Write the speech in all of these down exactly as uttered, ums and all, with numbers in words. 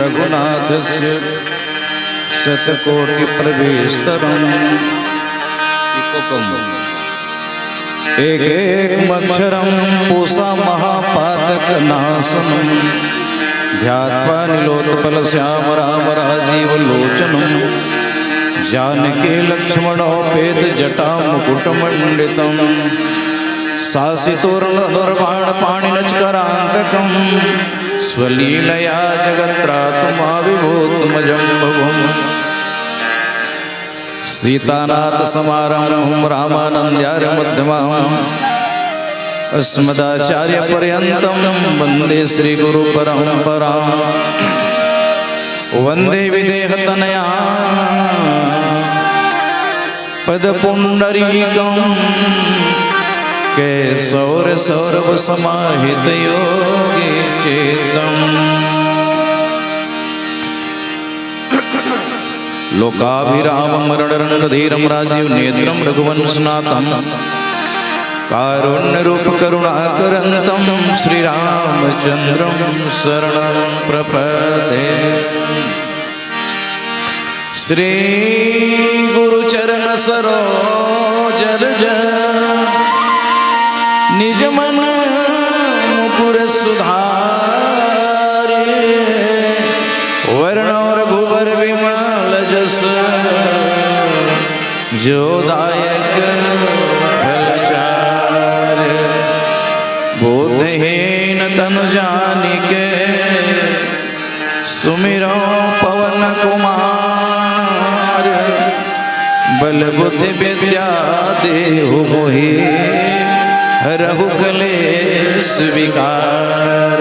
रघुनाथस्य शतकोटि प्रविस्तरम्। एकैकमक्षरं पूषा महापातकनाशनम्। ध्यात्वा नीलोत्पलश्यामं रामं राजीवलोचनम्। जानकी लक्ष्मणोपेतजटामुकुटमण्डितम्। सासितोरणधरबाणपाणिनचकरान्तकम्। स्वलीलया जगत्त्रातमाविभूतमजम्भवम्। सीतानाथसमारम्भं रामानन्द्यारिमध्यमाम्। अस्मदाचार्यपर्यन्तं वन्दे श्रीगुरुपरम्पराम्। वन्दे विदेहतनयां पदपुण्डरीकं केशोरसौरभसमाहितयोगिचेतम्। लोकाभिरामं रणरङ्गधीरं राजीवनेत्रं रघुवंशनाथं कारुण्यरूपकरुणाकरन्तं श्रीरामचन्द्रं शरणं प्रपद्ये। श्रीगुरुचरणसरोजरज निजमनमुकुरसुधारि। वरणो रघुबरविमलजसु जो दायक फलचारि। बुद्धिहीन तनु जानिके सुमिरौं पवन कुमार। बल बुद्धि विद्या देहु मोहि हरहु कलेश विकार।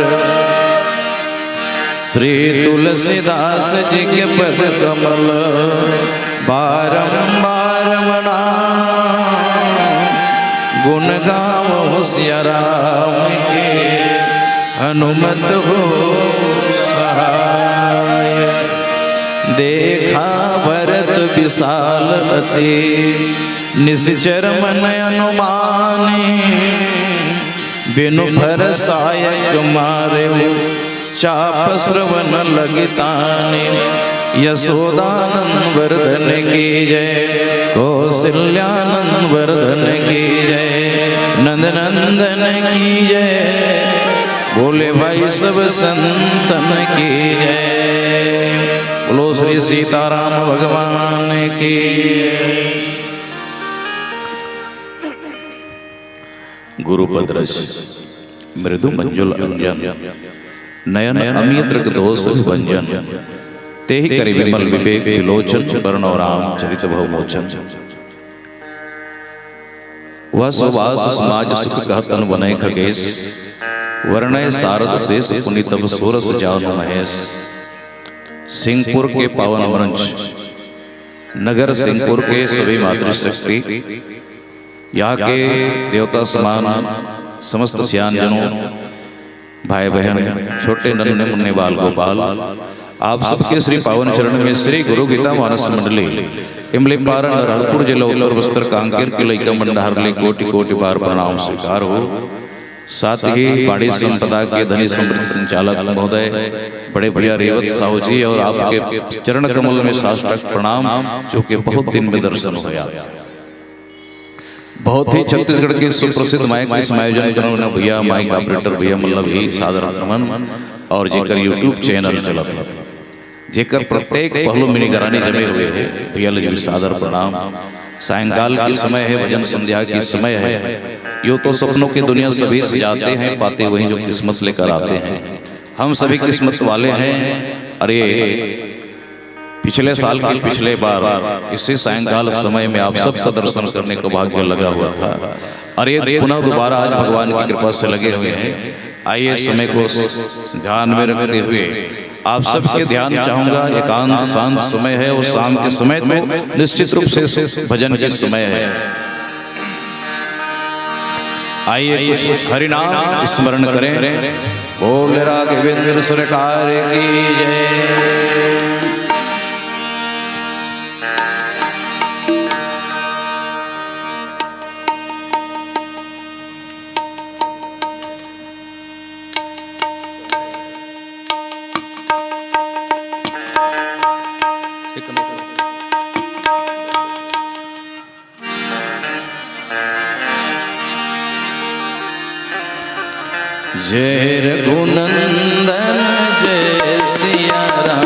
श्री तुलसीदास जी के पद कमल बारंबार मनावौं। गुण गावौं सिया राम के हनुमत हो सहाय। देखा भरत विशाल अति निशिचर मन अनुमानी। बिनु फर सायक मारेउ चाप श्रवण लगितानी। यशोदानंद वर्धन की जय, कौशल्यानंद वर्धन की जय, नंदनंदन की जय, बोले भाई सब संतन की जय। बोलो श्री सीताराम भगवान की। गुरुपद रज मृदु मंजुल अंजन, नयन अमिय दृग दोष विभंजन। तेहि करि विमल विवेक विलोचन, बरनौं राम चरित भव मोचन। वसु वास समाज सुख कहत तन वनय खगेश, वरणय सारद शेष पुनि तब सोरस जानु महेश। सिंहपुर के पावन मंच, नगर सिंहपुर के सभी मातृशक्ति, यहाँ के देवता समान समस्त सियान जनों, भाई बहन, छोटे नन्हे मुन्ने बाल गोपाल, आप सबके श्री पावन चरण में श्री गुरु गीता मानस मंडली, इमलीपारा नरहरपुर जिला उत्तर बस्तर कांकेर के लइका मंडहार ले कोटि कोटि बार प्रणाम स्वीकार हो। साथ ही बाड़ी संपदा के धनी समृद्ध संचालक महोदय बड़े भैया रेवत साहू जी और आपके चरण कमल में साष्टांग प्रणाम, जो कि बहुत दिन में दर्शन होया। बहुत ही छत्तीसगढ़ के सुप्रसिद्ध माइक के समायोजन करने वाले भैया, माइक ऑपरेटर भैया मल्ल भी सादर नमन। और जेकर YouTube चैनल चलत है, जेकर प्रत्येक पहलू में निगरानी जमे हुए है, भैया ले भी सादर प्रणाम। सायंकाल की समय है, भजन संध्या की समय है। यो तो सपनों की दुनिया सभी सजाते हैं, पाते वही जो किस्मत लेकर आते हैं। हम सभी किस्मत वाले हैं। अरे, पिछले साल के पिछले बार इसी सायंकाल समय में आप सबका दर्शन करने का भाग्य लगा हुआ था। अरे, पुनः दोबारा आज भगवान की कृपा से लगे हुए हैं। आइए, समय को ध्यान में रखते हुए आप सबके ध्यान चाहूंगा, एकांत शांत समय है और शाम के समय तो निश्चित रूप से भजन के समय है। आइए, कुछ हरिनाम स्मरण करें। बोल राघवेंद्र सरकार की जय। जय रघुनंदन जय सिया राम,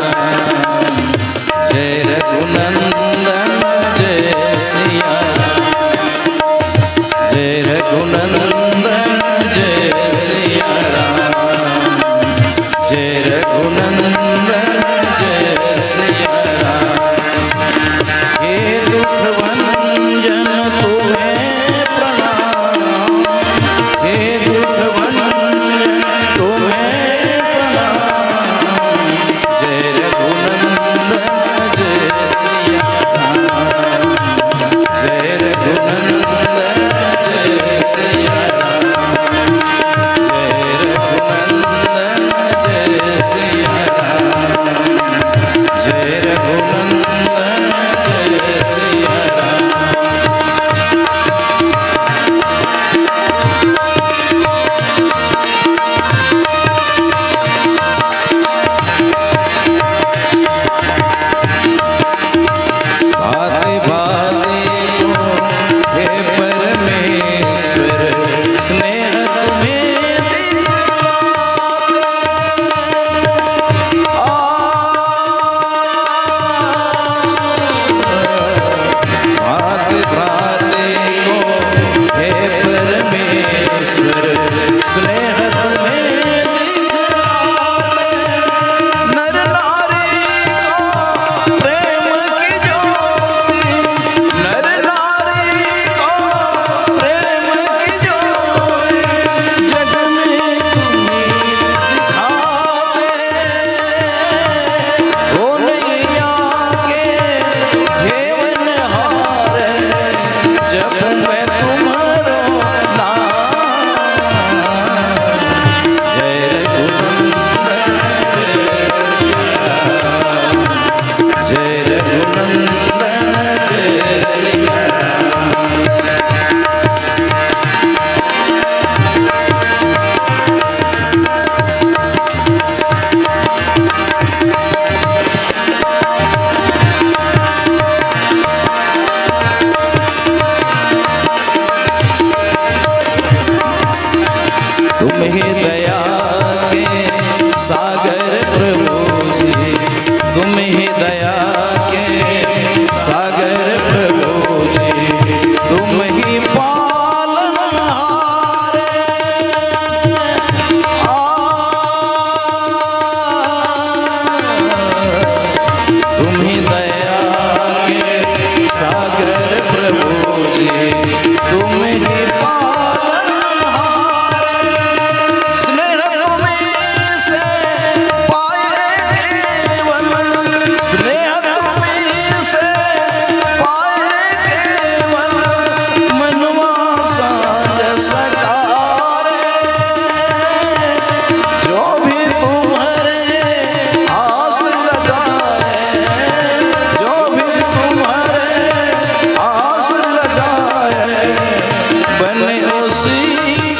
जय रघुनंदन जय सिया राम, जय रघुनंदन जय सिया राम, जय रघुनंदन जय सिया राम। हे दुख भंजन तुम्हें प्रणाम, हे दुख भंजन तुम्हें प्रणाम। जय रघुनंदन जय सिया राम, जय रघुनंदन जय सिया राम, जय रघुनंदन जय सिया राम, जय रघुनंदन जय सिया राम। भांति भांति को हे परमेश्वर, स्नेह तुम्हें दिखलाते। आ, भांति भांति को हे परमेश्वर, स्नेह तुम्हें दिखलाते। नर नारी को प्रेम की ज्योति, नर नारी को प्रेम की ज्योति, जग में तुम्हें दिखाते। ओ नैया के घेवन हार, जब मैं तुम्हारो नाम। जय रघुनंदन जय सिया राम, जय रघुनंदन जय सिया राम। तुम ही दया के सागर प्रभु जी, तुम ही दया के सागर प्रभु जी, तुम ही पालनहार। आ, तुम ही दया के सागर प्रभु जी, तुम ही पालनहार। स्नेह तुम्हीं से पाए केवल, स्नेह तुम्हीं से पाए केवल, मनवा सांझ सकारे। जो भी तुम्हारे आस लगाए, जो भी तुम्हारे आस लगाए, बने उसी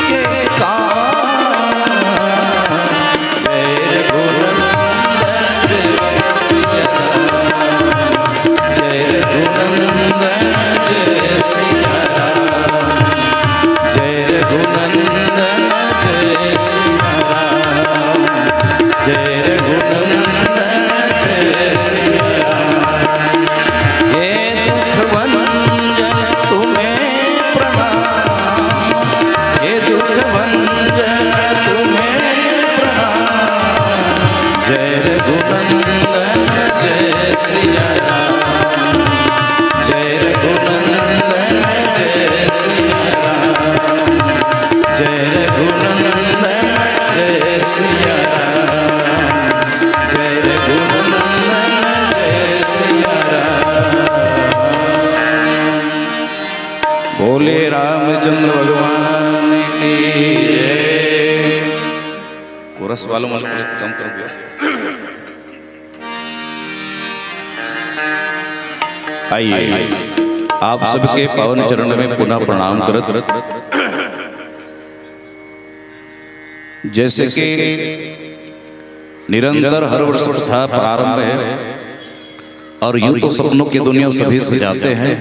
के काम। जय रघुनंदन जय सिया राम, जय रघुनंदन जय सिया राम, जय रघुनंदन जय सिया राम, जय रघुनंदन जय सिया राम। हे दुख भंजन तुम्हें प्रणाम, हे दुख भंजन तुम्हें प्रणाम। जय रघुनंदन जय सिया राम, जय रघुनंदन जय सिया राम, जय रघुनंदन जय सिया राम, जय रघुनंदन जय सिया राम। बोले रामचंद्र भगवान की जय। कोरस वालों मन थोड़ा कम कर दिया। आइए, आप सबके पावन चरण में पुनः प्रणाम करत, जैसे कि निरंतर हर वर्ष कथा प्रारंभ है और यूं तो सपनों की दुनिया सभी सजाते हैं,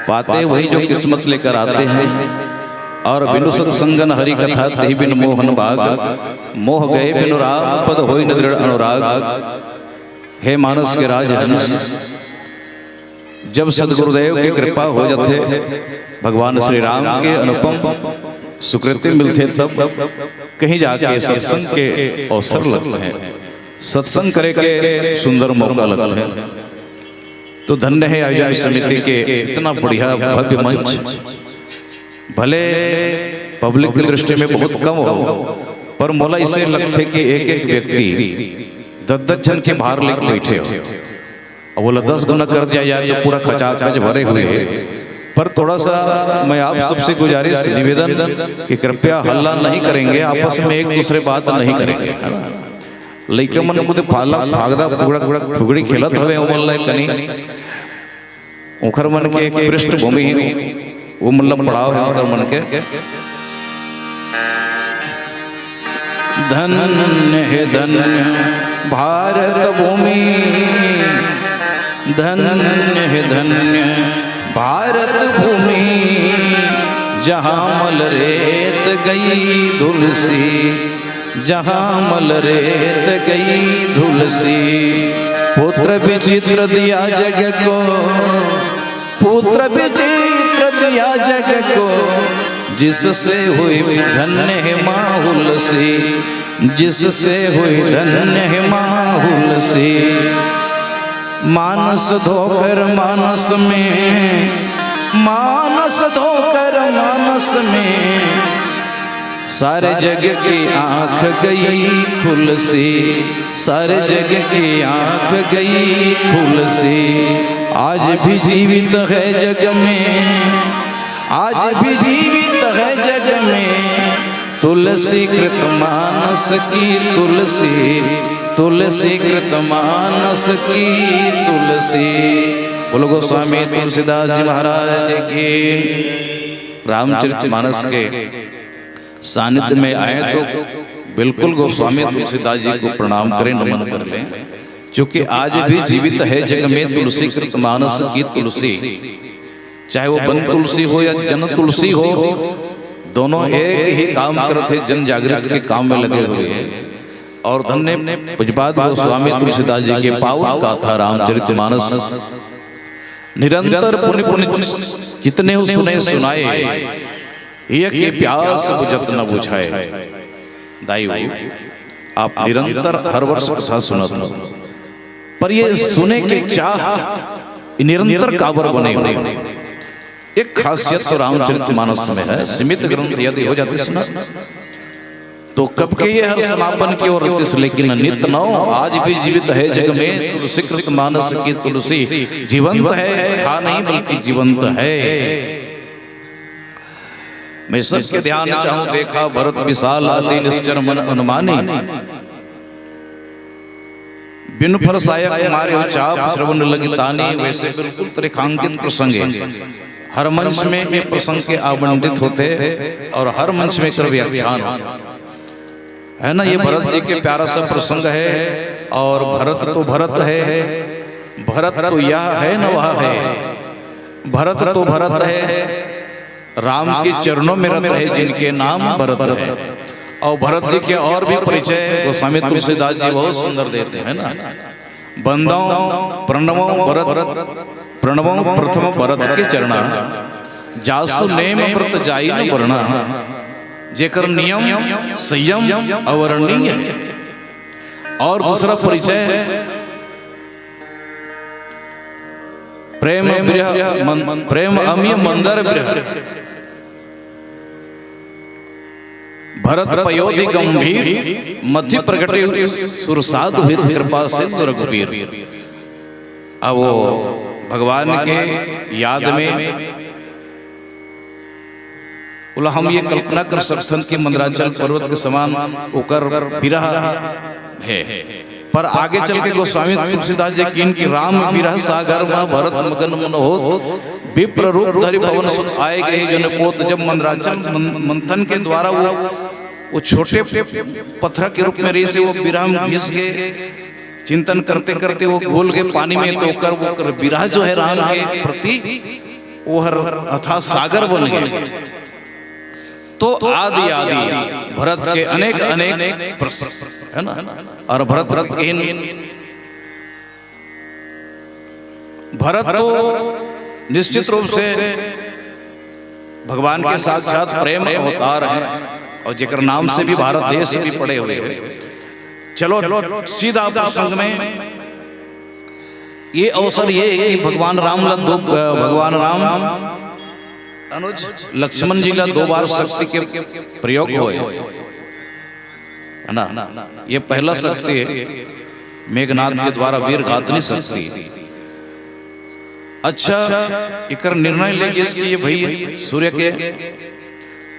पाते वही जो किस्मत लेकर आते हैं। और बिनु सत्संगन हरि कथा, तेहि बिन मोहन भाग। मोह गए बिनु राम पद, होई न दृढ़ अनुराग। हे मानस के राजहंस, जब सदगुरुदेव के कृपा हो जाथे, भगवान श्री राम के अनुपम सुकृति मिलथे, तब कहीं जाके सत्संग के अवसर लगथे, सत्संग करे के सुंदर मौका लगथे। तो धन्य हे आयोजन समिति के इतना बढ़िया भव्य मंच। भले पब्लिक की दृष्टि में बहुत कम हो, पर मोला इसे लगथे कि एक एक व्यक्ति दस दस झन के भार लेके बैठे हो। अब बोला दस गुना कर दिया जाए तो पूरा खचाखच भरे हुए है। पर थोड़ा सा मैं आप सबसे गुजारिश, निवेदन कि कृपया हल्ला नहीं करेंगे, आपस में एक दूसरे बात नहीं करेंगे, है ना? लइका मन को तो फाला फागदा फुगड़ा फुगड़ी खेलत हवे, ओमन ला कनी ओखर मन के एक पृष्ठभूमि हे, वो मतलब पड़ाव हे ओखर मन के। धन्य हे धन्य भारत भूमि, धन्य हे धन्य भारत भूमि, जहाँ मल रेत गई धुलसी, जहाँ मल रेत गई धुलसी। पुत्र विचित्र दिया जग को, पुत्र विचित्र दिया जग को, जिससे हुई धन्य हे माँ हुलसी, जिससे हुई धन्य हे माँ हुलसी। मानस धोकर मानस में, मानस धोकर मानस में, सारे जग की आंख गई खुलसी, सारे जग की आंख गई खुलसी। आज भी जीवित है जग में, आज भी जीवित है जग में, तुलसी कृत मानस की तुलसी, तुलसी कृत मानस की तुलसी। बोलो गोस्वामी तुलसीदास जी महाराज की। रामचरित मानस के सानिध्य में आए तो बिल्कुल गोस्वामी तुलसीदास जी को प्रणाम करें, नमन कर लें, क्योंकि आज भी जीवित है जग में तुलसी कृत मानस की तुलसी। चाहे वो वन तुलसी हो या जन तुलसी हो, दोनों एक ही काम करत हे, जन जागृत के काम में लगे हुए हैं। और धन्य पूज्यपाद गोस्वामी तुलसीदास जी के पावन गाथा रामचरित मानस निरंतर पुनि पुनि जितने हो सुने सुनाए, हिय के प्यास बुझत न बुझाए। दाई हो, आप निरंतर हर वर्ष कथा सुनत हो, पर ये सुने के चाह निरंतर काबर बने हुए। एक खासियत तो रामचरित मानस में है, सीमित ग्रंथ यदि हो जाते सुना तो कब के ये हर समापन की ओर रहते, लेकिन नित नौ आज भी जीवित है जग में, तुलसी कृत मानस की तुलसी जीवंत है, था नहीं बल्कि जीवंत है। मैं सबके ध्यान चाहूं, देखा भरत विशाल अति निश्चर मन अनुमानी। बिनु फरसायक मारे हो चाप श्रवण लगी तानी। वैसे बिल्कुल रेखांकित प्रसंग है। हर मंच में ये प्रसंग के आवंटित होते हैं और हर मंच में कर व्याख्यान होते हैं, है ना? ये भरत जी के प्यारा सा प्रसंग है। और भरत तो भरत है, भरत तो यह है न वह है, भरत तो भरत है, राम के चरणों में रत है जिनके नाम भरत है। और भरत जी के और भी परिचय गोस्वामी तुलसीदास जी बहुत सुंदर देते हैं ना। बंदौ प्रणवौ भरत, प्रणवौ प्रथम भरत के चरणा, जासु नेम व्रत जाई न वरणा, जेकर नियम संयम अवर्णनीय है। और दूसरा परिचय प्रेम बृह मन, प्रेम अमिय मंदर बृह। भरत पयोधि गंभीर, मति प्रगटे सुर साधु हित कृपा सिंधु रघुबीर। अब वो भगवान के याद में बोला, हम ये कल्पना कर सकथन कि मंदराचल पर्वत के समान ओकर बिरह है, पर आगे चल के गोस्वामी तुलसीदास जी किन कि राम बिरह सागर में भरत मगन मन होत, विप्र रूप धरि पवन सुत आए गए जन पोत। जब मंदराचल मन-, मंथन के द्वारा वो, वो छोटे पत्थर के रूप में रही से वो बिरह में घिस गए, चिंतन करते करते वो घुल गए पानी में, तो ओकर, वो कर बिरह जो है राम के प्रति, वो हर अथाह सागर बन गए। तो आदि आदि भरत के अनेक अनेक प्रश्न, है ना? और भरत के इन, भरत तो निश्चित रूप से भगवान के साक्षात प्रेम अवतार हैं और जेकर नाम से भी भारत देश भी पड़े हुए हैं। चलो, सीधा प्रसंग में ये अवसर ये है कि भगवान राम ला दो, भगवान राम अनुज लक्ष्मण जी ला दो बार शक्ति के प्रयोग होए, है ना? ये पहला शक्ति है मेघनाद के द्वारा वीर घातनी शक्ति। अच्छा, एकर निर्णय ले गिस कि ये भाई सूर्य के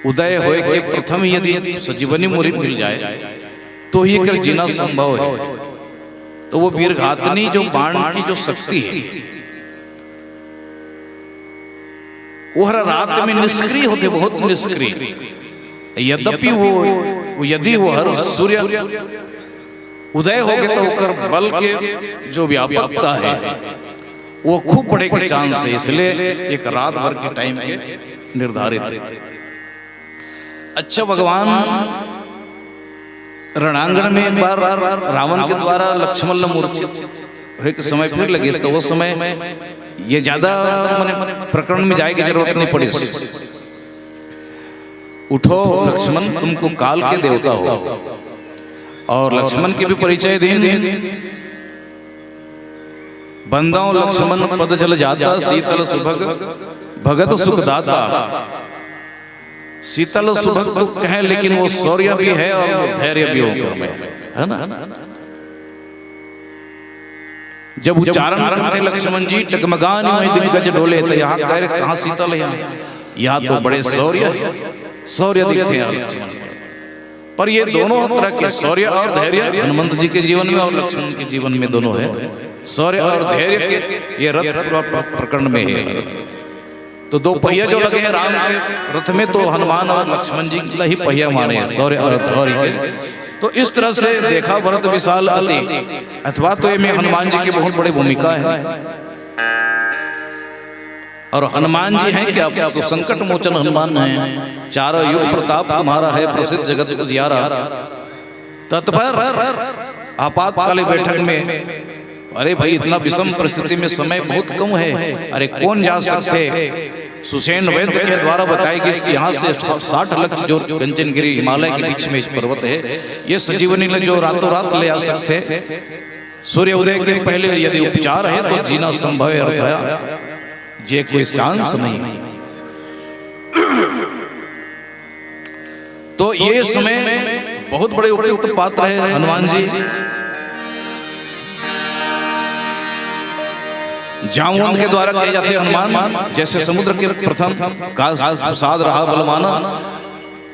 उदय होए के प्रथम यदि संजीवनी मुरी मिल जाए तो ही एकर जीना संभव है। तो वो वीर घातनी जो बाण की जो शक्ति है, वो हर रात में निष्क्रिय होते, बहुत निष्क्रिय। यद्यपि वो, वो यदि वो हर सूर्य उदय हो गए तो ओकर बल के जो व्यापकता है वो खूब बढ़े के चांस है, इसलिए एक रात भर के टाइम के निर्धारित है। अच्छा, भगवान रणांगण में एक बार रावण के द्वारा लक्ष्मण ला मूर्छित होए के समय फिर लगे, तो वो समय ये ज्यादा मने प्रकरण में जाए के जरूरत नहीं पड़ी। उठो लक्ष्मण, तुमको काल के देवता हो। और लक्ष्मण के भी परिचय दिन, बंदौ लक्ष्मण पद जल जाता, शीतल सुभग भगत सुखदाता। शीतल सुभग तो कहे, लेकिन वो शौर्य भी है और वो धैर्य भी होकर में, है ना? जब उच्चारण करते लक्ष्मण जी, टगमगान में दिग्गज डोले, तो यहाँ कह रहे, कहाँ शीतल है? यहाँ, यहाँ तो बड़े शौर्य, शौर्य दिखते हैं लक्ष्मण जी। पर ये दोनों तरह के शौर्य और धैर्य हनुमंत जी के जीवन में और लक्ष्मण के जीवन में दोनों है। शौर्य और धैर्य के ये रथ प्र-, प्र-, प्रकरण में है। तो दो पहिया जो लगे हैं राम के रथ में, तो हनुमान और लक्ष्मण जी ला ही पहिया माने हैं, शौर्य और धैर्य के। तो इस तरह से देखा भरत विशाल अति, अथवा तो ये में हनुमान जी की बहुत बड़ी भूमिका है। और हनुमान जी हैं क्या? तो संकट मोचन हनुमान हैं, चारों युग प्रताप तुम्हारा है, प्रसिद्ध जगत उजियारा। तत्पर आपातकालीन बैठक में, अरे भाई, इतना विषम परिस्थिति में समय बहुत कम है, अरे कौन जा सकते? सुषेण वैद्य के द्वारा बताई गई कि यहाँ से साठ लक्ष जो कंचनगिरी हिमालय के बीच में पर्वत है, ये संजीवनी ले जो रातों रात ले आ सकते। सूर्य उदय के पहले यदि उपचार है तो जीना संभव है, अर्थ है, जे कोई चांस नहीं। तो ये समय बहुत बड़े उपयुक्त पात्र है हनुमान जी। जामवंत के द्वारा कहे जाते हैं हनुमान, जैसे समुद्र के प्रथम का साध रहा बलवाना,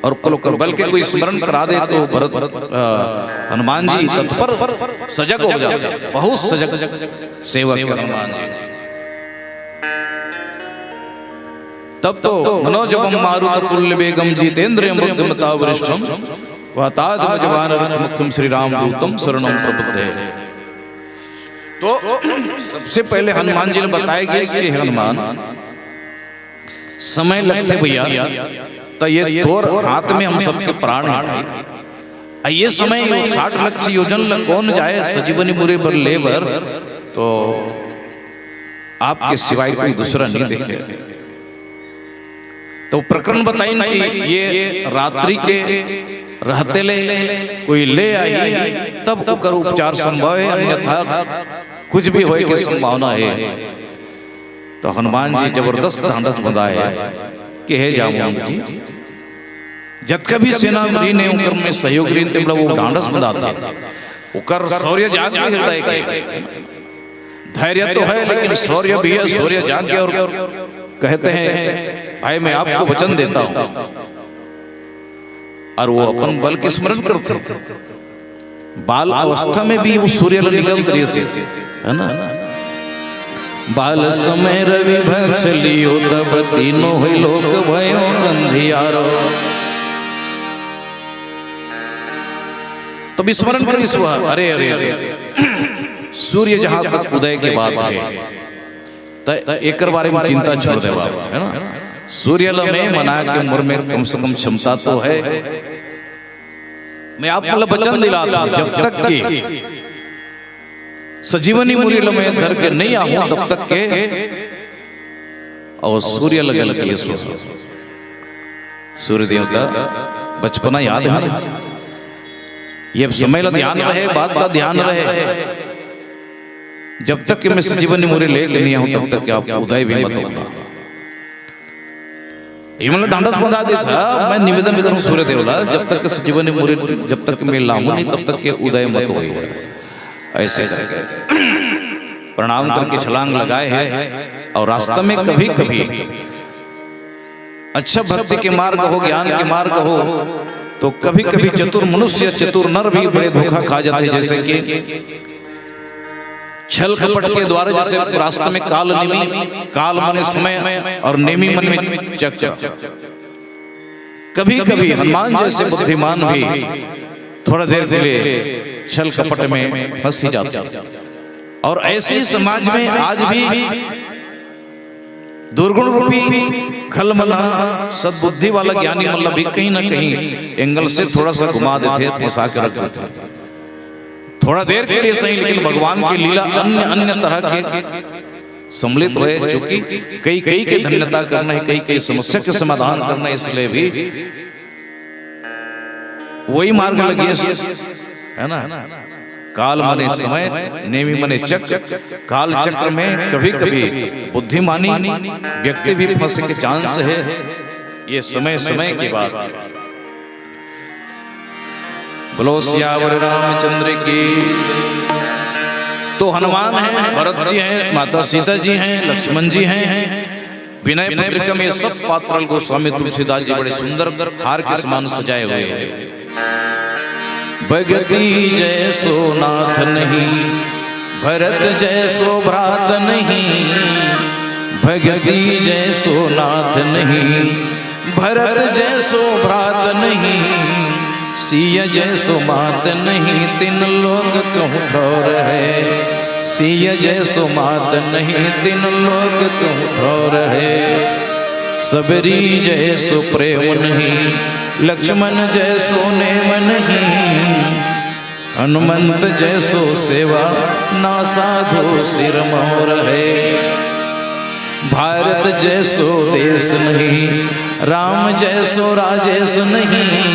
और कुल कर बल के कोई स्मरण करा दे तो भरत, अ, हनुमान जी तत्पर सजग हो जाते हैं, बहुत सजग सेवक है हनुमान जी। तब तो मनोजवम मारुत तुल्य वेगम जितेंद्रियम बुद्धिमता वरिष्ठम वातात्मज वानरथ मुख्यम श्री राम दूतम शरणम प्रपद्ये। तो सबसे पहले हनुमान जी ने बताया कि इसके हनुमान समय लगथे भैया, तो ये तोर हाथ में हम सबके प्राण है भाई। आ ये समय साठ लक्ष योजन ल कौन जाए संजीवनी मुरी बर ले बर, तो आपके सिवाय कोई दूसरा नहीं देखे। तो प्रकरण बताइन कि ये रात्रि के रहते ले कोई ले आई, तब ओकर उपचार संभव है, अन्यथा कुछ भी होए के संभावना है। तो हनुमान जी जबरदस्त ढांढस बंधाए कि हे जामवंत जी, जतका भी सेना रीन हे, ओकर में सहयोग रीन, तेमला वो ढांढस बंधाथे। ओकर शौर्य जाग के हृदय के। धैर्य तो है, लेकिन शौर्य भी है। शौर्य जाग के और कहते हैं, भाई, मैं आपको वचन देता हूं। और वो अपन बल के स्मरण करते हैं। बाल अवस्था में भी वो सूर्य ल निकल रही से, है ना? बाल समय रवि भक्ष लियो, तब तीनों हुई लोक भयो अंधियारो। तब स्मरण करिस वह, अरे, अरे, अरे, सूर्य जहां तक उदय की बात है, त एकर बारे में चिंता छोड़ दे बाबा, है ना? सूर्य ल मैं मना के मोर में कम से कम क्षमता तो है। मैं आप मन ल वचन दिलात हंव, जब तक के संजीवनी मुरी ल मैं धर के नहीं आहूं, तब तक के। अउ सूर्य ल गल के सो, सूर्य देवता, बचपना याद है ना? ये समय ला ध्यान रहे, बात का ध्यान रहे। जब तक कि मैं संजीवनी मुरी लेके नहीं आहूं, तब तक कि आप उदय भी मत होना। ये मतलब ढांढस बंधा दिस, हाँ, मैं निवेदन करूं सूर्य देव ला, जब तक कि संजीवनी मुरी, जब तक मैं लाहूं नहीं, तब तक के उदय मत होई है। ऐसे करके प्रणाम करके छलांग लगाए हैं। और रास्ता में कभी-कभी अच्छा भक्ति के मार्ग हो, ज्ञान के मार्ग हो, तो कभी-कभी चतुर मनुष्य, चतुर नर भी बड़े धोखा खा जाते, जैसे कि छल कपट के द्वारा जैसे रास्ते में काल नेमी, काल माने समय और नेमी मन में चक्र। कभी-कभी हनुमान जैसे बुद्धिमान भी थोड़ा देर के लिए छल कपट में फंस ही जाते हैं। और ऐसे ही समाज में आज भी दुर्गुण रूपी खल मन ह सद्बुद्धि वाला ज्ञानी मन ला भी कहीं ना कहीं एंगल से थोड़ा सा घुमा देथे, फंसा के रख देथे। थोड़ा देर के लिए सही, लेकिन भगवान की लीला अन्य अन्य तरह के सम्मिलित होए, चूंकि कई कई के धन्यता करना है, कई कई समस्या के समाधान करना है, इसलिए भी वही मार्ग लगिस, है ना? काल माने समय, नेमी माने चक्र। काल चक्र में कभी-कभी बुद्धिमानी व्यक्ति भी फंसे के चांस है। ये समय समय की बात है। बोलो सियावर रामचंद्र की। तो हनुमान है, भरत जी हैं, माता सीता जी हैं, लक्ष्मण जी हैं। विनय पत्रिका में सब पात्र गोस्वामी तुलसीदास जी बड़े सुंदर हार के समान सजाए हुए हैं। भगति जैसो नाथ नहीं, भरत जैसो भ्रात नहीं। भगति जैसो नाथ नहीं, भरत जैसो भ्रात नहीं। सिय जैसो मात नहीं, तीन लोक कहूँ ठौर है। सिय जैसो मात नहीं, तीन लोक कहूँ ठौर है। सबरी जैसो प्रेम नहीं, लक्ष्मण जैसो नेम नहीं। हनुमंत जैसो सेवा, ना साधो सिर मोर है। भारत जैसो देश नहीं, राम जैसो राजेश नहीं।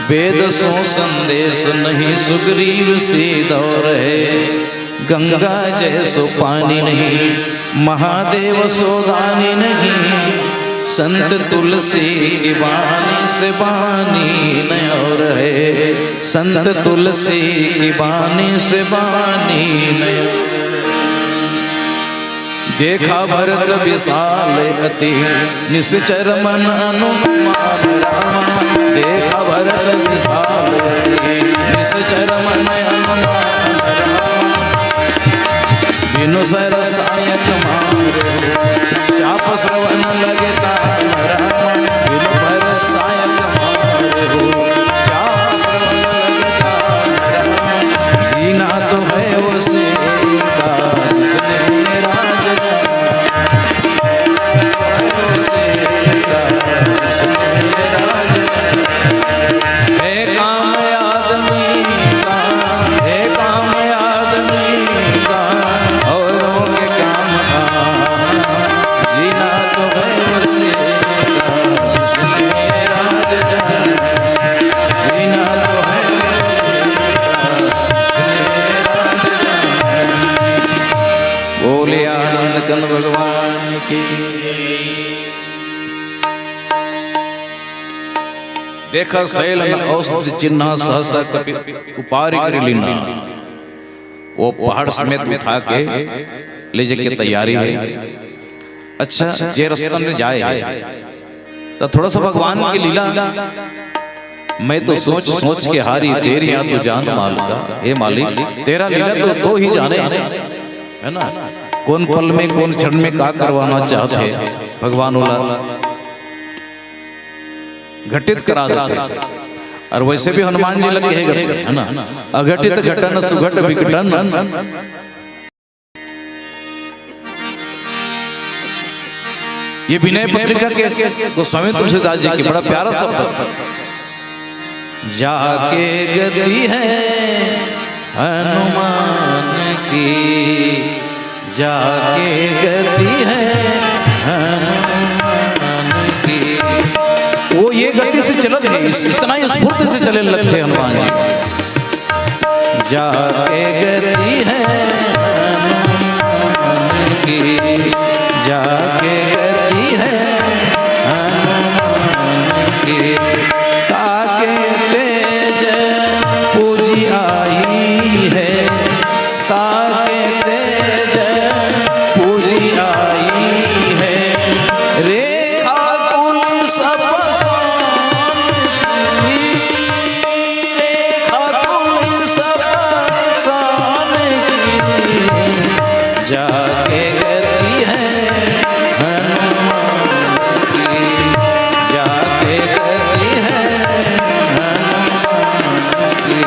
वेद सो संदेश नहीं, सुग्रीव सी दौर है। गंगा जैसो पानी नहीं, महादेव सो दानी नहीं। संत तुलसी की बानी से बानी नय और है। संत तुलसी की बानी से बानी नय। देखा भरत विशाल अति, निश्चर मन अनुमान रामा। देखा भरत विशाल अति, निश्चर मन अनुमान रामा। बिनु सर सायक मारे हो, चाप श्रवण लगे ताम रामा। बिनु भर सायक मारे हो, चाप श्रवण लगे ताम रामा। जीना तो है वो सीता जिसने राज है काम आदमी का, है काम आदमी का, औरों के काम आना। जीना तो है उसी का, जिसने राज जाना। जीना तो है उसी का, जिसने राज जाना। बोले आनंद कंद भगवान की। देखा सैल न औषध चिन्हा सहसा कपि उपारि करि लीन्हा। वो पहाड़ समेत उठा के ले जाके तैयारी है। अच्छा, जे रस्ता में जाए है, तो थोड़ा सा भगवान की लीला, मैं तो सोच सोच के हारी, तेरी या तो जान माल का। हे मालिक, तेरा लीला तो, तो ही जाने, है ना? कौन पल में, कौन क्षण में का करवाना चाहते हैं भगवान वाला। घटित करा देथे। और वैसे भी हनुमान जी लग के हे घटित, है ना? अघटित घटन सुघट विघटन। ये विनय पत्रिका के गोस्वामी तुलसीदास जी के बड़ा प्यारा शब्द है। जाके गति है हनुमान की, जाके गति है हनुमान की। वो ये गति से चलत है, इस, इतना स्फूर्ति से चले लगते हनुमान जी। जाके गति है हनुमान की, जाके गति है हनुमान की। ताके तेज पूजी आई है, ताके तेज पूजी आई है। रेखा कुल सब शान की, रेखा कुल सब शान की। जाके गति है हनुमान की, जाके गति है हनुमान की।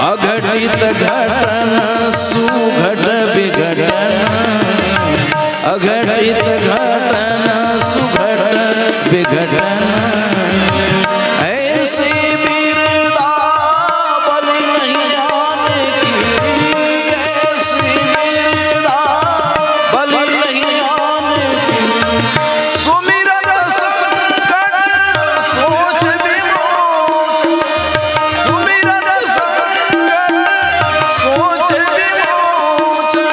अघटित घटन सुघट विघटन, अघटित घटन सुघट विघटन। ऐसी बिरदावली नहीं आने की, ऐसी बिरदावली नहीं आने की। सुमिरन संकट सोच विमोचन, सुमिरन संकट सोच विमोचन,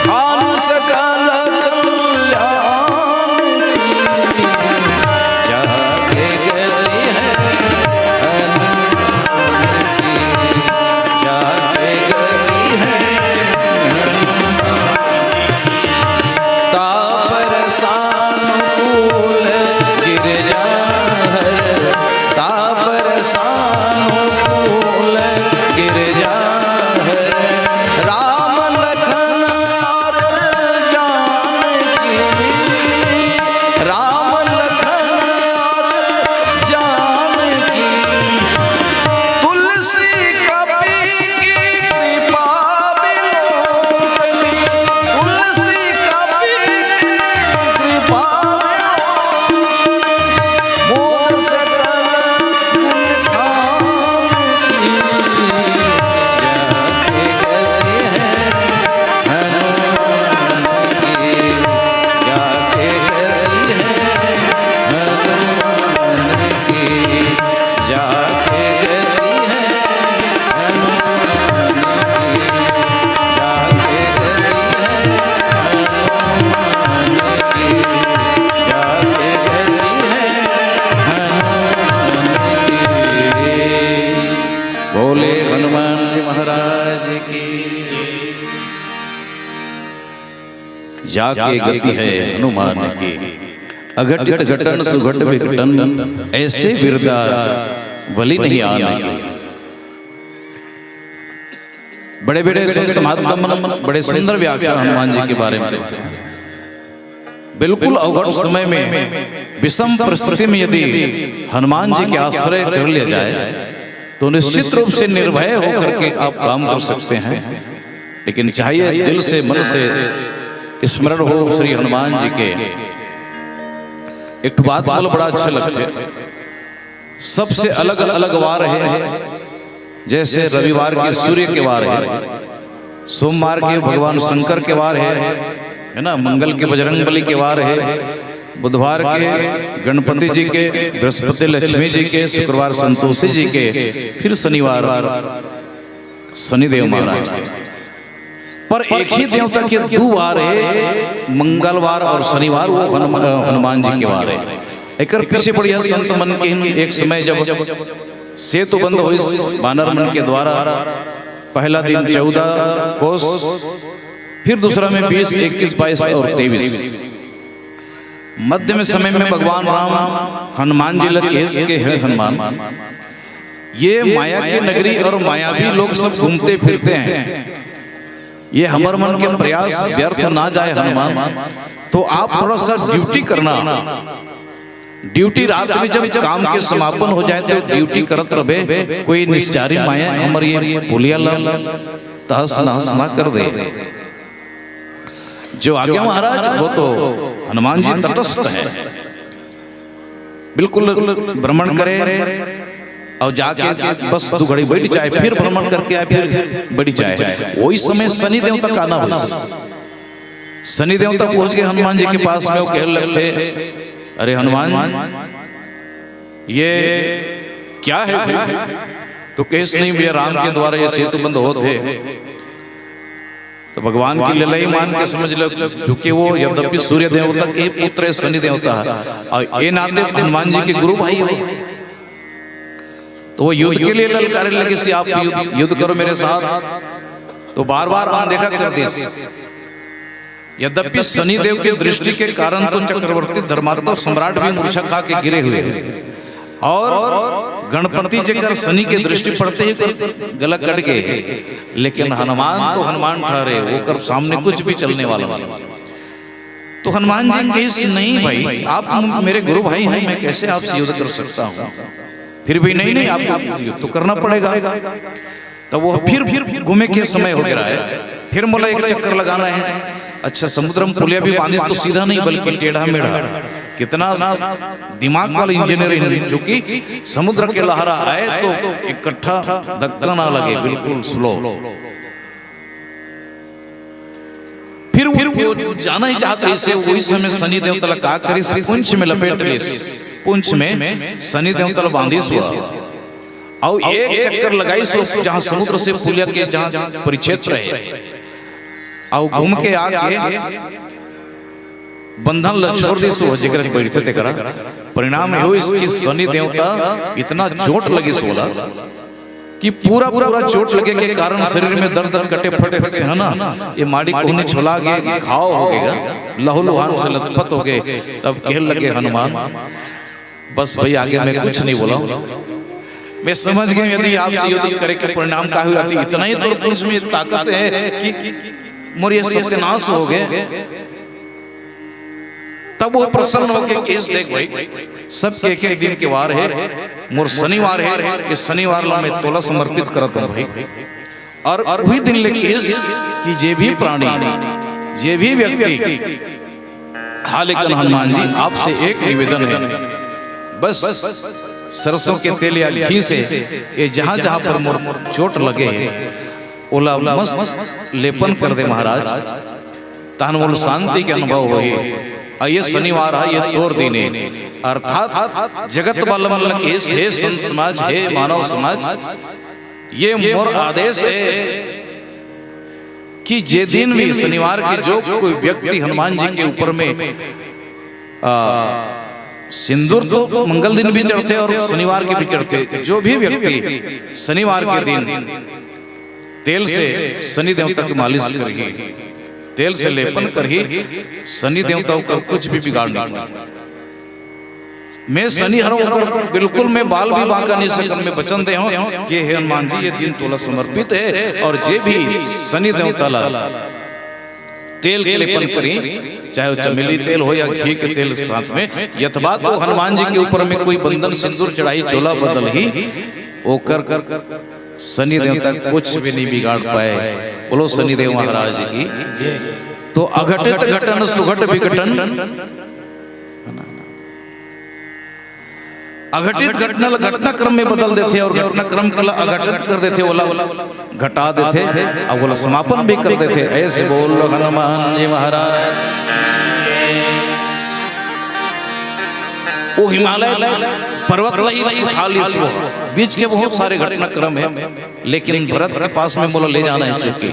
खान सकल कल्याण की। जाके गति है हनुमान की, जाके गति है हनुमान। तापर सानुकूल गिरजा हर, तापर सानुकूल गिरजा हर। राम लखन और जानकी, राम लखन और जानकी। तुलसी कपि की कृपा विलोकनी, तुलसी कपि की कृपा विलोकनी। मोद सकल गुण धाम की, जाके गति है हनुमान की, जाके गति है हनुमान की, जाके गति है हनुमान की, जाके गति है हनुमान की, जाके गति है हनुमान की। बोले हनुमान जी महाराज की। जाके गति है हनुमान की, अघटित घटन सुघट विघटन, ऐसे बिरदावली नहीं आन की। बड़े बड़े संत महात्मा मन बड़े सुंदर व्याख्या हनुमान जी के बारे में करते हैं। बिल्कुल अवघट समय में, विषम परिस्थिति में यदि हनुमान जी के आश्रय कर लिया जाए, तो निश्चित रूप से निर्भय होकर के आप काम कर सकते हैं। लेकिन चाहिए दिल से, मन से स्मरण हो श्री हनुमान जी के। एक ठो बात बोल, बड़ा अच्छा लगता है। सबसे अलग अलग वार है, जैसे रविवार के सूर्य के वार है, सोमवार के भगवान शंकर के वार है, है ना, मंगल के बजरंग बली के वार है, बुधवार के गणपति जी के, बृहस्पति लक्ष्मी जी के, शुक्रवार संतोषी जी के, फिर शनिवार शनिदेव महाराज के। पर एक ही देवता के दू वार है, मंगलवार और शनिवार, वो हनुमा-, हनुमान जी के वार है। एकर पीछे बढ़िया संत मन के एक समय जब सेतु बंद होइस बानर मन के द्वारा, पहला दिन चौदह कोस, फिर दूसरा में बीस, इक्कीस, बाईस और तेईस। मध्य में समय में भगवान राम हनुमान जी लग केस के, "हे हनुमान, ये माया की नगरी और मायावी लोग सब घूमते फिरते हैं, ये हमर मन के प्रयास व्यर्थ ना जाए हनुमान, तो आप थोड़ा सा ड्यूटी करना, ड्यूटी रात में जब काम के समापन हो जाए तो ड्यूटी करत रहे, कोई निस्तारी माया हमर ये पुलिया ला तहस नहस ना कर दे। जो आगे महाराज, वो तो हनुमान जी तटस्थ हैं, बिल्कुल भ्रमण करे और जाके बस दो घड़ी बैठ जाए, फिर भ्रमण करके आए, फिर बैठ जाए। वही समय शनि देवता का आना हो। शनि देवता पहुंच गए हनुमान जी के पास में, वो कहने लगते, "अरे हनुमान, ये क्या है भाई?" तो कहेस, "नहीं भैया, राम के द्वारा ये सेतु बंद होत हे।" तो भगवान की लीला ही मान के समझ लो, चूंकि वो यद्यपि सूर्य देवता के पुत्र है, शनि देवता है, और ये नाते हनुमान जी के गुरु भाई हो, तो वो युद्ध के लिए ललकारे लगे, "आप युद्ध, युद्ध करो मेरे साथ।" तो बार बार अनदेखा कर देस। यद्यपि शनिदेव के दृष्टि के कारण तो चक्रवर्ती धर्मात्मा सम्राट भी मूर्छा खा के गिरे हुए हैं, और गणपति जेकर शनि के दृष्टि पड़ते ही ओकर गला कट गए, लेकिन हनुमान तो हनुमान ठहरे, ओकर सामने कुछ भी चलने वाला नहीं। तो हनुमान जी कहेस, "नहीं भाई, आप मेरे गुरु भाई हैं, मैं कैसे आपसे युद्ध कर सकता हूँ?" फिर भी, "नहीं, नहीं, आपको युद्ध तो करना पड़ेगा।" तो वो फिर, फिर घूमे के समय हो गया है, फिर मोला एक चक्कर लगाना है। अच्छा, समुद्र में पुलिया भी बांधिस तो सीधा नहीं, बल्कि टेढ़ा मेढ़ा। कितना दिमाग वाला इंजीनियर, जो कि समुद्र के लहरा आए तो इकट्ठा धक्का ना लगे, बिल्कुल स्लो। फिर वो, वो जाना ही चाहत रहिस, वही समय शनि देवता ला का करिस, पूंछ में लपेट लिस, पूंछ में शनि देवता ला बांधिस हुआ, और एक चक्कर लगाइस हुआ, जहां समुद्र से पुलिया के जहां परिक्षेत्र है, और घूम के आके बंधन ला छोड़ दिस हुआ, जेकर बैठे तेकरा। परिणाम ये होइस कि शनि देवता इतना चोट लगिस ओला कि पूरा पूरा चोट लगे के कारण शरीर में दर्द कटे फटे होके, है ना, ये माड़ी कोहनी छोला के घाव हो गया, लहू लुहान से लथपथ हो गए। तब कहे लगे हनुमान, "बस भाई, आगे मैं कुछ नहीं बोला हूँ, मैं समझ गए, यदि आपसे युद्ध करे के परिणाम का हुआ, तो इतना ही तोर पूंछ में ताकत है कि मोर ये सत्यानाश हो गए।" तब वो प्रसन्न होके कहिस, "देख भाई, सबके एक एक दिन के वार है, मोर शनिवार है, इस शनिवार ला मैं तोला समर्पित करत हूँ भाई।" और वही दिन ले कहिस कि जे भी प्राणी, जे भी व्यक्ति, हाँ, लेकिन हनुमान जी, आपसे एक निवेदन है, बस सरसों के तेल या घी से ये जहाँ जहाँ पर मोर चोट लगे है, ओला मस्त लेपन कर दे महाराज, तहन मोला शांति के अनुभव होही। अउ ये शनिवार ह, ये तोर दिन हे। अर्थात जगत वाला मन ल कहिस, हे संत समाज, हे मानव समाज, ये मोर आदेश हे कि जे दिन भी शनिवार के जो कोई व्यक्ति हनुमान जी के ऊपर में, आ, सिंदूर तो मंगल दिन भी चढ़थे और शनिवार के भी चढ़थे, जो भी व्यक्ति शनिवार के दिन तेल से शनि देवता की मालिश करही, तेल से लेपन करही, शनि देवता ओकर कुछ भी बिगाड़ नहीं पाए। मैं शनि हरंव, ओकर बिल्कुल मैं बाल भी बांका नहीं सकन। मैं वचन दे हंव कि हे हनुमान जी, ये दिन तोला समर्पित हे और जे भी शनि देवता ला तेल के लेपन करही, चाहे वो चमेली तेल हो या घी के तेल साथ में, यथवा तो हनुमान जी के ऊपर में कोई बंदन सिंदूर चढ़ाही, चोला बदलही, ओकर शनि देवता कुछ भी नहीं बिगाड़ पाए। बोलो शनिदेव महाराज की। तो अघटित घटन सुघट विघटन, अघटित घटना ल घटनाक्रम में बदल देथे और घटनाक्रम ल अघटित कर देथे, ओला घटा देथे, अब ओला समापन भी कर देथे। ऐसे बोल हनुमान जी महाराज। वो हिमालय पर्वत ला ही उठा लिस वो। बीच के बहुत सारे घटनाक्रम हे, लेकिन भरत के पास में मोला ले जाना हे, चूंकि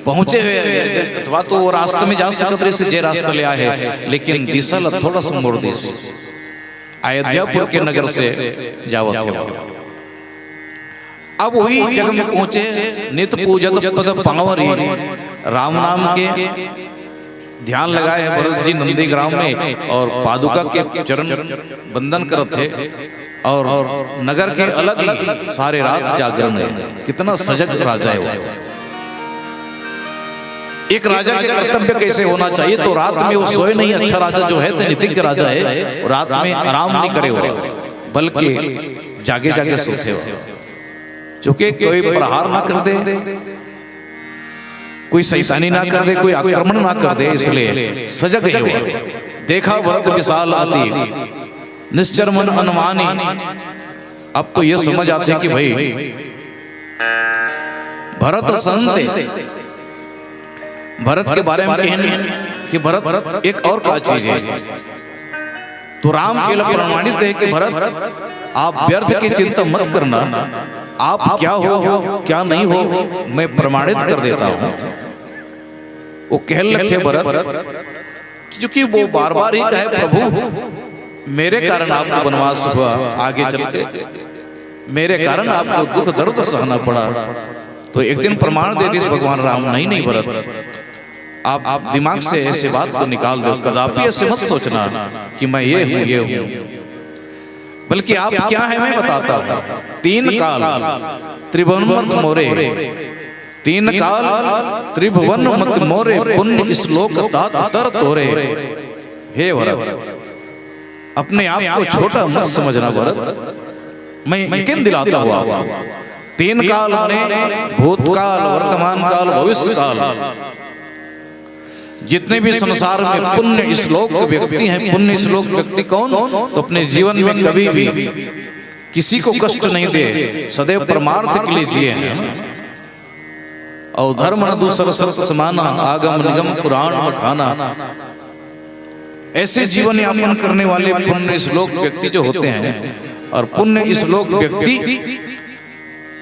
पहुंचे हुए हे, अथवा तो वो रास्ता में जा सकत रहिस, जे रास्ता ले आए हे, लेकिन दिशा ला थोड़ा सा मोड़ दिस। अयोध्यापुर के नगर से जावत हे। अब वही जगह में पहुंचे, नित पूजत पद पावरी, राम नाम के ध्यान लगाए हे भरत जी नंदीग्राम में और पादुका के चरण बंदन करत हे और नगर के अलग ही सारे रात जागरण हे। कितना सजग राजा हे वो। एक राजा के कर्तव्य कैसे होना चाहिए। तो रात में वो सोए नहीं, अच्छा राजा जो है, ते नीति के राजा है, वो रात में आराम नहीं करे हो, बल्कि जागे जागे सोते हो। क्योंकि कोई प्रहार ना कर दे, कोई शैतानी ना कर दे, कोई आक्रमण ना कर दे, इसलिए सजग ही हो। देखा भरत विशाल अति, निश्चर मन अनुमानी। अब तो ये समझ आते कि भाई, भरत संत, भरत के बारे में कहन कि भरत एक और का चीज है। तो राम के लिए प्रमाणित है कि भरत, आप व्यर्थ की चिंता मत करना, आप क्या हो, क्या नहीं हो, मैं प्रमाणित कर देता हूं। वो कहने लगे भरत, क्योंकि वो बार बार ही कहे, प्रभु, मेरे कारण आपको वनवास हुआ, आगे चल के मेरे कारण आपको दुख दर्द सहना पड़ा। तो एक दिन प्रमाण दे दीस भगवान राम, नहीं नहीं भरत, आप दिमाग से ऐसे बात को निकाल दो, कदापि ऐसे मत सोचना कि मैं ये हूं, ये हूं, बल्कि आप क्या है मैं बताता हूं। तीन काल त्रिभुवन मत मोरे, तीन काल त्रिभुवन मत मोरे, पुण्य श्लोक तात तर तोरे। हे भरत, अपने आप को छोटा मत समझना भरत, मैं यकीन दिलाता हूं आपको। तीन काल माने भूतकाल, वर्तमान काल, भविष्य काल। जितने भी संसार में पुण्य श्लोक व्यक्ति हैं, पुण्य श्लोक व्यक्ति कौन? तो अपने जीवन में कभी भी किसी को कष्ट नहीं दे, सदैव परमार्थ के लिए जिए हैं। और धर्म न दूसर सत समाना, आगम निगम पुराण बखाना। ऐसे जीवन यापन करने वाले पुण्य श्लोक व्यक्ति जो होते हैं, और पुण्य श्लोक व्यक्ति,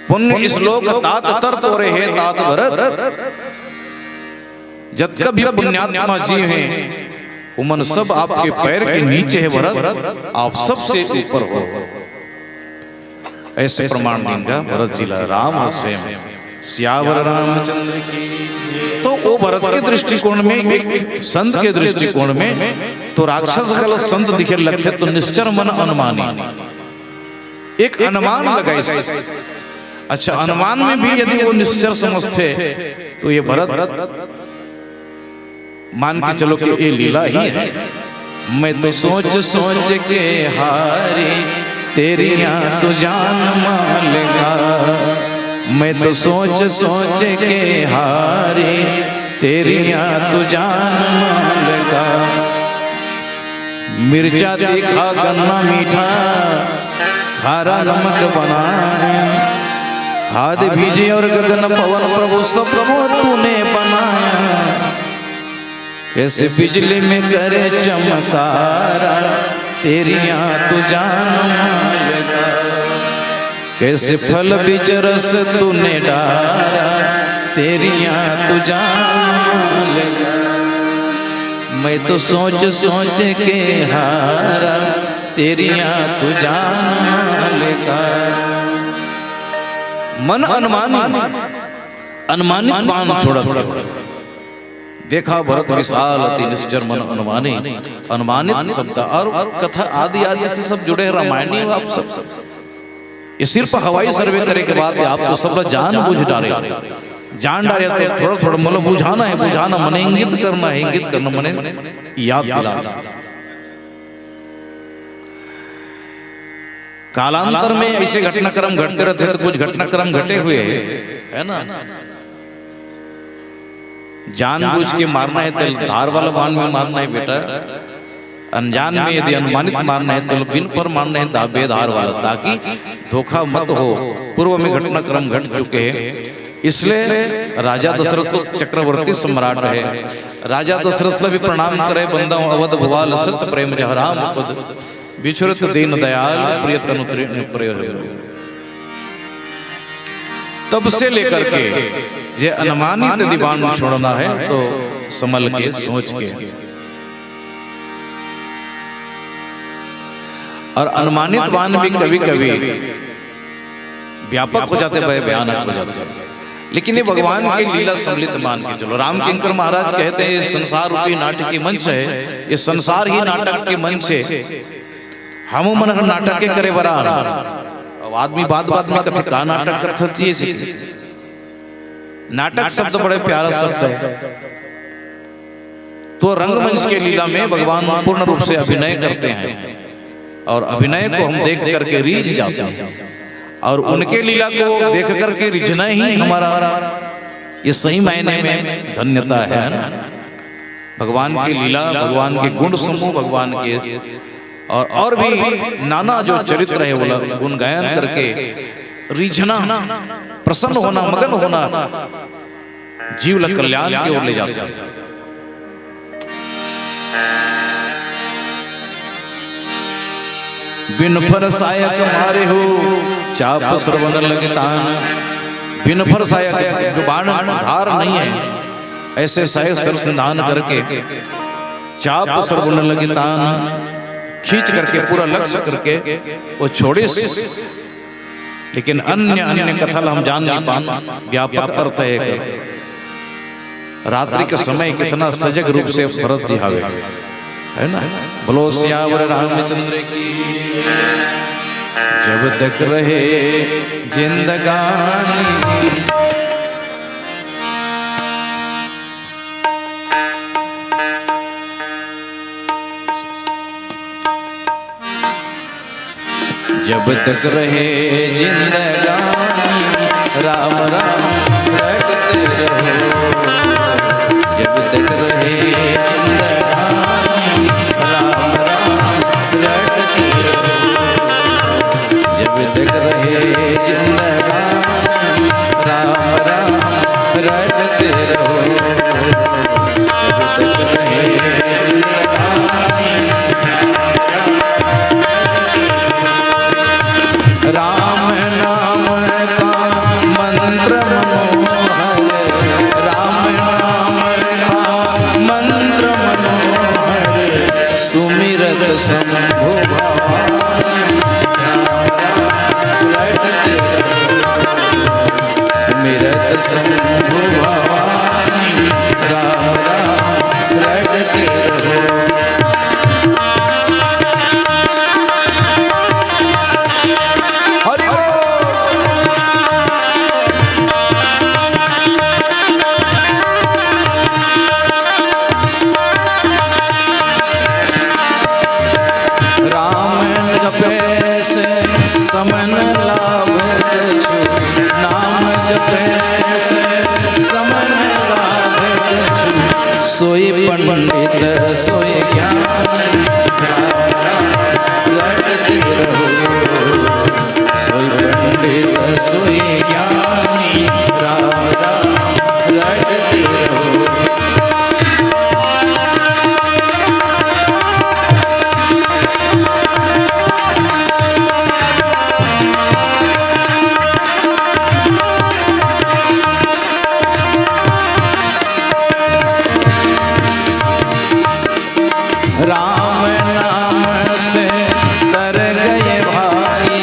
पुण्य श्लोक तात तर तोरे हे तात भरत, जतका भी पुण्यात्मा जीव हैं, उमन सब आपके पैर के नीचे है भरत, आप सबसे ऊपर हो। ऐसे प्रमाण दीन का भरत जी ला राम स्वयं। सियावर रामचंद्र की। तो वो भरत के दृष्टिकोण में, एक संत के दृष्टिकोण में, तो राक्षस गल संत दिखे लगते तो निश्चर मन अनुमानी, एक अनुमान लगाइस। अच्छा, अनुमान में भी यदि वो निश्चर समझते तो ये भरत मान के चलो कि ये लीला ही है। मैं तो सोच सोच के हारी, तेरिया तो जान मालिका। मैं तो सोच सोच के हारी, तेरिया तो जान मालिका। मिर्चा तीखा गन्ना मीठा, खारा नमक बनाए। खाद बीज और गगन पवन प्रभु सबको तूने बनाया। कैसे बिजली में करे चमकारा, तेरिया तो जान मालिका। कैसे फल बीज रस तूने डारा, तेरिया तो जान मालिका। मैं तो सोच सोच के हारा, तेरिया तो जान मालिका। मन अनुमानी, अनुमानित बाण छोड़त। देखा भरत विशाल अति निश्चर मन अनुमानी। अनुमानित शब्द और कथा आदि आदि से सब जुड़े, रामायणी आप सब, सब। ये सिर्फ हवाई सर्वे करे के बाद आप तो सब ला जान बूझ डारे, जान डारे। तो थोड़ा थोड़ा मतलब बुझाना है, बुझाना मने इंगित करना है, इंगित करना मने याद दिलाना। कालांतर में ऐसे घटनाक्रम घटते रहते हैं, तो कुछ घटनाक्रम घटे हुए हैं, है ना? जानबूझ के मारना है तो धार वाला बाण में मारना है बेटा, अनजान में यदि अनुमानित मारना है तो बिन पर मारना है, दा-, बेधार वाला, ताकि धोखा मत हो। पूर्व में घटनाक्रम घट चुके हैं, इसलिए राजा दशरथ तो चक्रवर्ती सम्राट है। राजा दशरथ ला भी प्रणाम करे, बंदा हूँ अवध भुवाल सत प्रेम जहाँ राम पद, बिछुरत दीन दयाल प्रिय तनु तृण प्रयो। तब से लेकर के ये अनुमानित दीवान छोड़ना है तो संभल के, सोच के। और अनुमानित बाण भी कभी कभी व्यापक हो जाते, भय भयानक हो जाते हैं। लेकिन ये भगवान की लीला सम्मिलित मान के चलो। राम किंकर महाराज कहते हैं, ये संसार रूपी नाटक की मंच है, ये संसार ही नाटक के मंच है। हम मन हर नाटक के करे बर आन। अब आदमी बात बात में कथे का नाटक करत हस जी, ऐसे नाटक शब्द बड़े प्यारा शब्द है। तो रंगमंच के लीला में भगवान पूर्ण रूप से अभिनय करते हैं और अभिनय को हम देख करके रीझ जाते हैं और उनके लीला को देख करके रिझना ही हमारा ये सही मायने में धन्यता है ना। भगवान की लीला, भगवान के गुण समूह, भगवान के और और भी नाना जो चरित्र है वो गुण गायन करके रिझना, प्रसन्न होना, मगन होना, जीव ला कल्याण की ओर ले जाते हैं। बिन फर सायक मारे हो, चाप श्रवण लगे तान। बिन फर सायक, जो बाण धार नहीं है, ऐसे सायक शर संधान करके, चाप श्रवण लगे तान, खींच करके, पूरा लक्ष्य करके वो छोड़िस। लेकिन अन्य अन्य कथा ला हम जान नहीं पान। व्यापक अर्थ है कि रात्रि के समय कितना सजग रूप से भरत जी हावे, है ना? बोलो सियावर रामचंद्र की। जब तक रहे जिंदगानी, जब तक रहे जिंदगानी, राम राम रटते रहो। जब तक रहे जिंदगानी, राम राम रटते रहो। जब तक रहे जिंदगानी, राम राम रटते रहो। जब तक रहे जिंदगानी, राम नाम का मंत्र मनोहर, राम नाम का मंत्र मनोहर, सुमिरत शंभु भवानी। राम राम रटते रहो, सुमिरत शंभु भवानी। राम राम रटते रहो। हरि बोल। राम जपे से समन लाभ कछु, नाम जपे से समन लाभ कछु, सोई पंडित सोई ज्ञानी। राम राम रटते रहो, सोई पंडित सोई ज्ञानी। राम राम रटते रहो। राम नाम से तर गए भाई,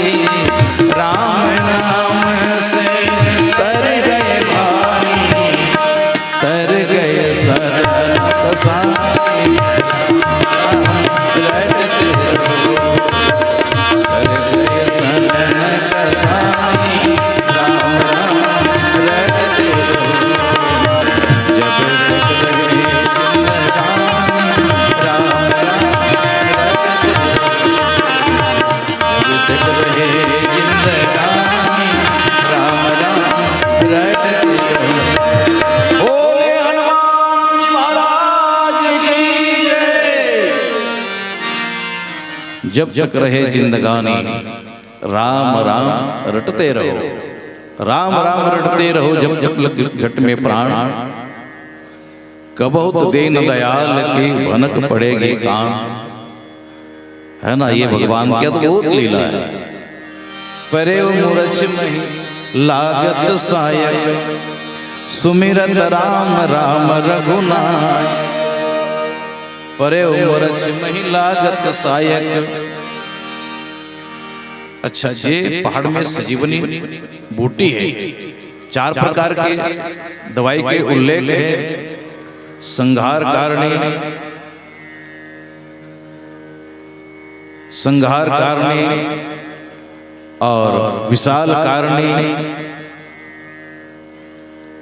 राम नाम से तर गए भाई, तर गए सनक साई। राम रटते रहो, तर गए सनक साई। राम राम रटते रहो, जब तक रहे जिंदगानी। राम राम रटते रहो, जब तक रहे जिंदगानी। राम राम रटते रहो। बोले हनुमान जी महाराज की जय। जब तक रहे जिंदगानी, राम राम रटते रहो। राम राम रटते रहो, जब जब लग घट में प्राण। कबहुत दीन दयाल की भनक पड़ेगी कान। है ना, ये भगवान की अद्भुत लीला है। परेव मूरछ महि लागत सायक, सुमिरत राम राम रघुनायक। परेव मूरछ महि लागत सायक। अच्छा, जे पहाड़ में संजीवनी बूटी है, चार प्रकार के दवाई के उल्लेख है। संहार कारणी, संहार कारणी और विशाल कारणी,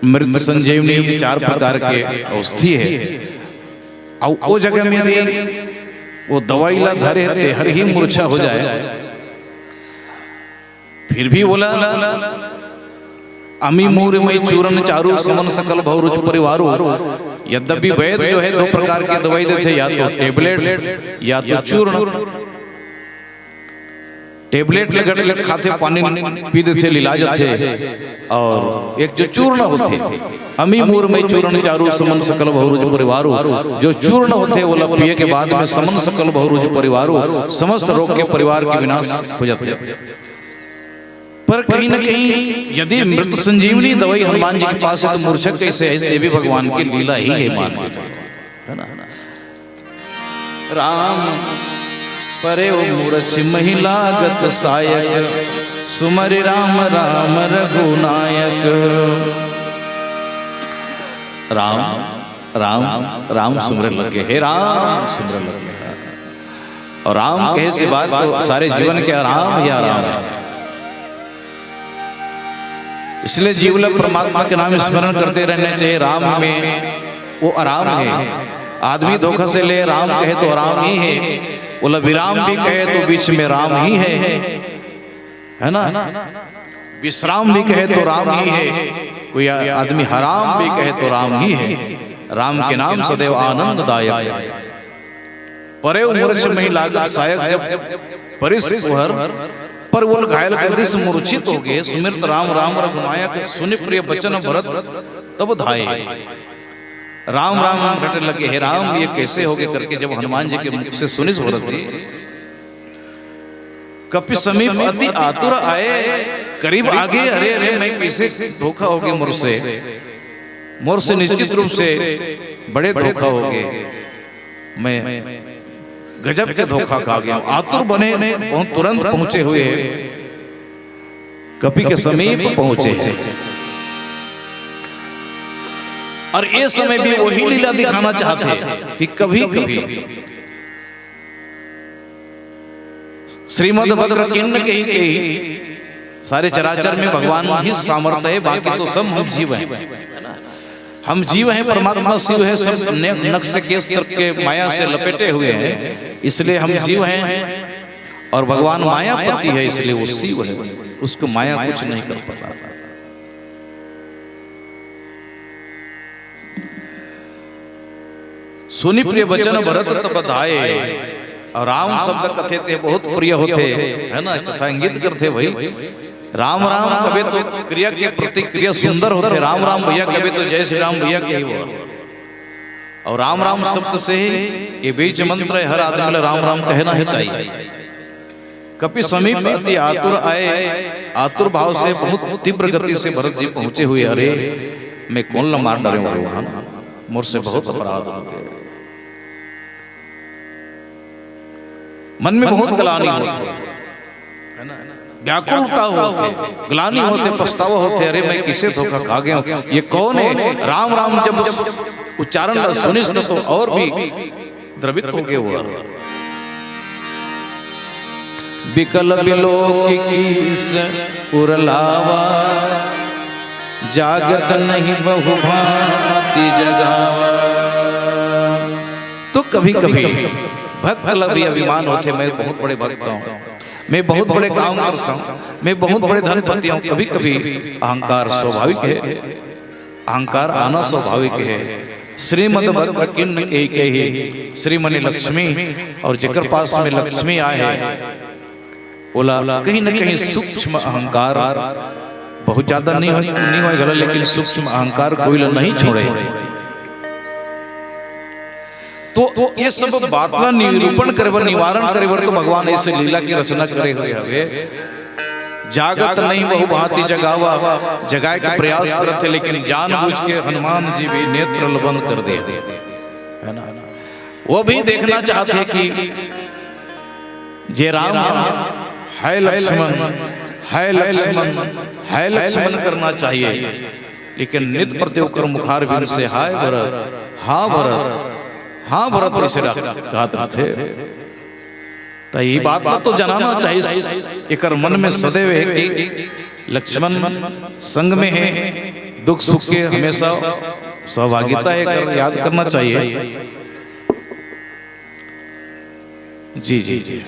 मृत संजीवनी चार प्रकार के औषधि हे। अउ ओ जगह में यदि वो दवाई ला धरे हे, तेहर ही मूर्छा हो जाए, फिर भी बोला, अमी मूर मई चूरन चारू, समन सकल भवरुच परिवारो। यद्यपि वैद्य जो है दो प्रकार के दवाई देथे, या तो टेबलेट या तो चूर्ण। टेबलेट ले गट ले खाथे, पानी पी देथे, लिला जाथे, और एक जो चूर्ण होथे, अमी मूर मई चूर्ण चारू, समन सकल भवरुज परिवारो, जो चूर्ण होथे ओला पिए के बाद में समन सकल भवरुज परिवारो, समस्त रोग के परिवार के विनाश हो जाथे। पर कहीं ना कहीं यदि मृत संजीवनी दवाई हनुमान जी के पास है तो मूर्छा कैसे है? इस देवी भगवान की लीला ही है, मान के चलो, है ना? राम परे मूर्छ मही लागत सायक, सुमरि राम राम रघुनायक। राम राम राम सुमरे लगे, हे राम सुमरे लगे। और राम कहे से बात तो सारे जीवन के आराम ही आराम है। इसलिए जीव ला परमात्मा के नाम स्मरण करते रहना चाहिए। राम में वो आराम है। आदमी धोखा से ले, राम कहे तो आराम ही है, बोला विराम भी कहे तो बीच में राम ही है, है ना? विश्राम भी कहे तो राम ही है, कोई आदमी हराम भी कहे तो राम ही है। राम के नाम सदैव आनंददायक है। परे मूर्छ मही लागत सायक, जब परिस कुहर पर वो घायल कर दिस, मूर्छित हो गए। सुमिरत राम राम रघुनायक, सुनि प्रिय बचन भरत तब धाए। राम राम रटे लगे, हे राम ये कैसे हो गए करके जब हनुमान जी के मुख से सुनिस भरत जी, कपि समीप अति आतुर आए, करीब आगे, अरे अरे मैं कैसे धोखा हो गए मोर से, मोर से निश्चित रूप से बड़े धोखा हो गए। मैं गजब के धोखा खा गया हूं। आतुर बने पहुं-, तुरंत पहुंचे हुए हैं, कपि के समीप पहुंचे हैं। और ये समय भी वही लीला दिखाना चाहते हैं कि कभी कभी श्रीमद वक्र किन्न के ही, के ही सारे चराचर में भगवान ही सामर्थ्य है, बाकी तो सब हम जीव हैं। हम जीव हैं, परमात्मा शिव है, सब ने-, नख से केस तक के माया से लपेटे हुए हैं, इसलिए हम जीव हैं। और भगवान मायापति है, इसलिए वो शिव है, उसको माया कुछ नहीं कर पाता। सुनि प्रिय बचन भरत तब धाए। और राम शब्द कथे ते बहुत प्रिय होथे, है ना? कथा इंगित करथे भाई। राम राम कबे तो क्रिया के प्रतिक्रिया सुंदर होथे। राम राम भैया कबे तो जय श्री राम भैया कही वो। और राम राम शब्द से ही ये बीज मंत्र है, हर आदमी ला राम राम कहना ही चाहिए। कपि समीप अति आतुर आए, आतुर भाव से बहुत तीव्र गति से भरत जी पहुंचे हुए, अरे मैं कौन ला मार डरे भगवान, मोर से बहुत अपराध हो गए। मन में बहुत ग्लानि होथे, है ना? व्याकुलता होथे, ग्लानि होथे, पछतावा होथे, अरे मैं किसे धोखा खा गया हूँ, ये कौन है? राम राम जब उस उच्चारण ला सुनिस तो और भी द्रवित हो गए वो। बिकल बिलोकि कीस उर लावा, जागत नहीं बहु भांति जगावा। तो कभी कभी भक्त ला भी अभिमान होथे, मैं बहुत बड़े भक्त हूँ, मैं बहुत बड़े काम कर सकता हूँ, मैं बहुत बड़े धनपति हूँ। कभी कभी अहंकार स्वाभाविक है, अहंकार आना स्वाभाविक है। श्रीमद वक्र किन्न केहि केहि, श्रीमणि लक्ष्मी, और जेकर पास में लक्ष्मी आए है, ओला कहीं न कहीं सूक्ष्म अहंकार, बहुत ज्यादा नहीं हो, नहीं होए घला, लेकिन सूक्ष्म अहंकार कोई ला नहीं छोड़े। तो ये सब बात ला निरूपण करे बर, निवारण करे बर तो भगवान ऐसे लीला की रचना करे हुए हवे। जागत नहीं बहु भांति जगावा, जगाए के प्रयास करत हे, लेकिन जानबूझ के हनुमान जी भी नेत्र ल बंद कर दे, है ना? वो भी देखना चाहते हैं कि जे राम है लक्ष्मण, है लक्ष्मण, है लक्ष्मण करना चाहिए, लेकिन नित प्रति ओकर मुखारबिंद से हाय भरत, हाँ भरत, हाँ भरत ऐसे रा-, कहत रथे। त ये बात ला तो जनाना चाहिए, एकर मन में सदैव है कि लक्ष्मण संग में है, दुख सुख के हमेशा सहभागिता हे कर याद करना चाहिए। जी जी जी।